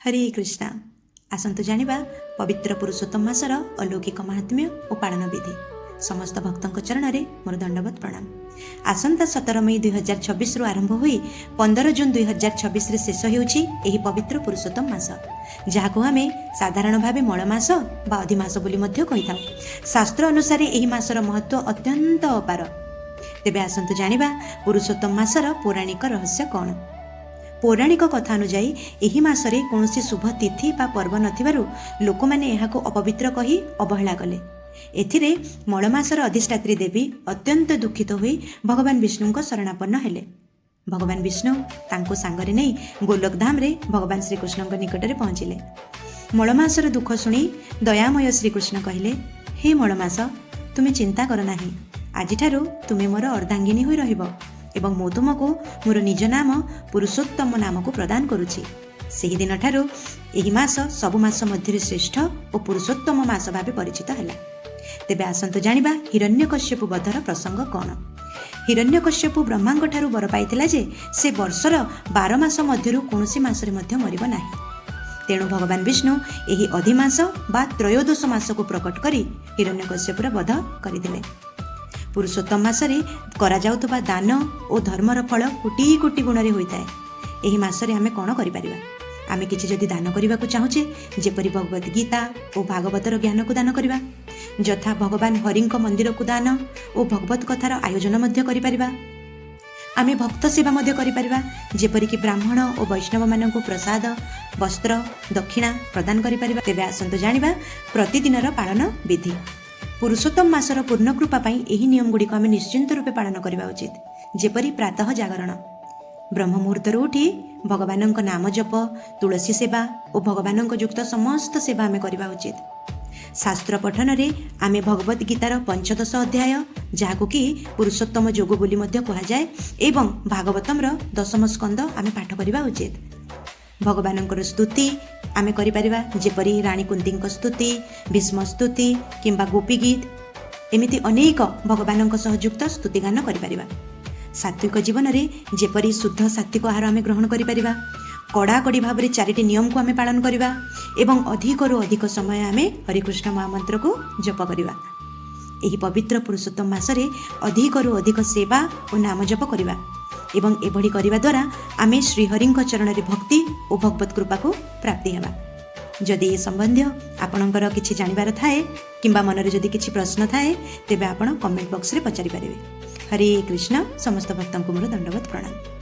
ହରେ କୃଷ୍ଣ। ଆସନ୍ତୁ ଜାଣିବା ପବିତ୍ର ପୁରୁଷୋତ୍ତମ ମାସର ଅଲୌକିକ ମାହାତ୍ମ୍ୟ ଓ ପାଳନ ବିଧି। ସମସ୍ତ ଭକ୍ତଙ୍କ ଚରଣରେ ମୋର ଦଣ୍ଡବତ ପ୍ରଣାମ। ଆସନ୍ତା 17 ମଇ 2026ରୁ ଆରମ୍ଭ ହୋଇ 15 ଜୁନ୍ 2026ରେ ଶେଷ ହେଉଛି ଏହି ପବିତ୍ର ପୁରୁଷୋତ୍ତମ ମାସ, ଯାହାକୁ ଆମେ ସାଧାରଣ ଭାବେ ମଳ ମାସ ବା ଅଧିମାସ ବୋଲି ମଧ୍ୟ କହିଥାଉ। ଶାସ୍ତ୍ର ଅନୁସାରେ ଏହି ମାସର ମହତ୍ତ୍ୱ ଅତ୍ୟନ୍ତ ଅପାର। ତେବେ ଆସନ୍ତୁ ଜାଣିବା ପୁରୁଷୋତ୍ତମ ମାସର ପୌରାଣିକ ରହସ୍ୟ କ'ଣ। ପୌରାଣିକ କଥା ଅନୁଯାୟୀ, ଏହି ମାସରେ କୌଣସି ଶୁଭ ତିଥି ବା ପର୍ବ ନଥିବାରୁ ଲୋକମାନେ ଏହାକୁ ଅପବିତ୍ର କହି ଅବହେଳା କଲେ। ଏଥିରେ ମଳମାସର ଅଧିଷ୍ଠାତ୍ରୀ ଦେବୀ ଅତ୍ୟନ୍ତ ଦୁଃଖିତ ହୋଇ ଭଗବାନ ବିଷ୍ଣୁଙ୍କ ଶରଣାପନ୍ନ ହେଲେ। ଭଗବାନ ବିଷ୍ଣୁ ତାଙ୍କୁ ସାଙ୍ଗରେ ନେଇ ଗୋଲକଧାମରେ ଭଗବାନ ଶ୍ରୀକୃଷ୍ଣଙ୍କ ନିକଟରେ ପହଞ୍ଚିଲେ। ମଳମାସର ଦୁଃଖ ଶୁଣି ଦୟାମୟ ଶ୍ରୀକୃଷ୍ଣ କହିଲେ, "ହେ ମଳମାସ, ତୁମେ ଚିନ୍ତା କର ନାହିଁ। ଆଜିଠାରୁ ତୁମେ ମୋର ଅର୍ଦ୍ଧାଙ୍ଗିନୀ ହୋଇ ରହିବ ଏବଂ ମୁଁ ତୁମକୁ ମୋର ନିଜ ନାମ ପୁରୁଷୋତ୍ତମ ନାମକୁ ପ୍ରଦାନ କରୁଛି।" ସେହିଦିନଠାରୁ ଏହି ମାସ ସବୁ ମାସ ମଧ୍ୟରେ ଶ୍ରେଷ୍ଠ ଓ ପୁରୁଷୋତ୍ତମ ମାସ ଭାବେ ପରିଚିତ ହେଲା। ତେବେ ଆସନ୍ତୁ ଜାଣିବା ହିରଣ୍ୟକଶ୍ୟପୁ ବଧର ପ୍ରସଙ୍ଗ କ'ଣ। ହିରଣ୍ୟକଶ୍ୟପୁ ବ୍ରହ୍ମାଙ୍କଠାରୁ ବର ପାଇଥିଲା ଯେ ସେ ବର୍ଷର 12 ମାସ ମଧ୍ୟରୁ କୌଣସି ମାସରେ ମଧ୍ୟ ମରିବ ନାହିଁ। ତେଣୁ ଭଗବାନ ବିଷ୍ଣୁ ଏହି ଅଧିମାସ ବା ତ୍ରୟୋଦଶ ମାସକୁ ପ୍ରକଟ କରି ହିରଣ୍ୟକଶ୍ୟପୁର ବଧ କରିଥିଲେ। ପୁରୁଷୋତ୍ତମ ମାସରେ କରାଯାଉଥିବା ଦାନ ଓ ଧର୍ମର ଫଳ କୋଟି କୋଟି ଗୁଣରେ ହୋଇଥାଏ। ଏହି ମାସରେ ଆମେ କ'ଣ କରିପାରିବା? ଆମେ କିଛି ଯଦି ଦାନ କରିବାକୁ ଚାହୁଁଛେ, ଯେପରି ଭଗବତ ଗୀତା ଓ ଭାଗବତର ଜ୍ଞାନକୁ ଦାନ କରିବା, ଯଥା ଭଗବାନ ହରିଙ୍କ ମନ୍ଦିରକୁ ଦାନ ଓ ଭଗବତ କଥାର ଆୟୋଜନ ମଧ୍ୟ କରିପାରିବା। ଆମେ ଭକ୍ତ ସେବା ମଧ୍ୟ କରିପାରିବା, ଯେପରିକି ବ୍ରାହ୍ମଣ ଓ ବୈଷ୍ଣବମାନଙ୍କୁ ପ୍ରସାଦ, ବସ୍ତ୍ର, ଦକ୍ଷିଣା ପ୍ରଦାନ କରିପାରିବା। ତେବେ ଆସନ୍ତୁ ଜାଣିବା ପ୍ରତିଦିନର ପାଳନ ବିଧି। ପୁରୁଷୋତ୍ତମ ମାସର ପୂର୍ଣ୍ଣ କୃପା ପାଇଁ ଏହି ନିୟମ ଗୁଡ଼ିକ ଆମେ ନିଶ୍ଚିନ୍ତ ରୂପେ ପାଳନ କରିବା ଉଚିତ। ଯେପରି ପ୍ରାତଃ ଜାଗରଣ, ବ୍ରହ୍ମ ମୁହୂର୍ତ୍ତରୁ ଉଠି ଭଗବାନଙ୍କ ନାମ ଜପ, ତୁଳସୀ ସେବା ଓ ଭଗବାନଙ୍କ ଯୁକ୍ତ ସମସ୍ତ ସେବା ଆମେ କରିବା ଉଚିତ। ଶାସ୍ତ୍ର ପଠନରେ ଆମେ ଭଗବତ ଗୀତାର ପଞ୍ଚଦଶ ଅଧ୍ୟାୟ, ଯାହାକୁ କି ପୁରୁଷୋତ୍ତମ ଯୋଗ ବୋଲି ମଧ୍ୟ କୁହାଯାଏ, ଏବଂ ଭାଗବତମର ଦଶମ ସ୍କନ୍ଦ ଆମେ ପାଠ କରିବା ଉଚିତ। ଭଗବାନଙ୍କର ସ୍ତୁତି ଆମେ କରିପାରିବା, ଯେପରି ରାଣୀ କୁନ୍ତୀଙ୍କ ସ୍ତୁତି, ଭୀଷ୍ମ ସ୍ତୁତି କିମ୍ବା ଗୋପୀ ଗୀତ, ଏମିତି ଅନେକ ଭଗବାନଙ୍କ ସହ ଯୁକ୍ତ ସ୍ତୁତିଗାନ କରିପାରିବା। ସାତ୍ୱିକ ଜୀବନରେ ଯେପରି ଶୁଦ୍ଧ ସାତ୍ୱିକ ଆହାର ଆମେ ଗ୍ରହଣ କରିପାରିବା, କଡ଼ାକଡ଼ି ଭାବରେ ଚାରିଟି ନିୟମକୁ ଆମେ ପାଳନ କରିବା ଏବଂ ଅଧିକରୁ ଅଧିକ ସମୟ ଆମେ ହରେକୃଷ୍ଣ ମହାମନ୍ତ୍ରକୁ ଜପ କରିବା। ଏହି ପବିତ୍ର ପୁରୁଷୋତ୍ତମ ମାସରେ ଅଧିକରୁ ଅଧିକ ସେବା ଓ ନାମ ଜପ କରିବା ଏବଂ ଏଭଳି କରିବା ଦ୍ୱାରା ଆମେ ଶ୍ରୀହରିଙ୍କ ଚରଣରେ ଭକ୍ତି ଓ ଭଗବତ କୃପାକୁ ପ୍ରାପ୍ତି ହେବା। ଯଦି ଏ ସମ୍ବନ୍ଧୀୟ ଆପଣଙ୍କର କିଛି ଜାଣିବାର ଥାଏ କିମ୍ବା ମନରେ ଯଦି କିଛି ପ୍ରଶ୍ନ ଥାଏ, ତେବେ ଆପଣ କମେଣ୍ଟ ବକ୍ସରେ ପଚାରି ପାରିବେ। ହରେ କୃଷ୍ଣ। ସମସ୍ତ ଭକ୍ତଙ୍କୁ ମୋର ଦଣ୍ଡବତ ପ୍ରଣାମ।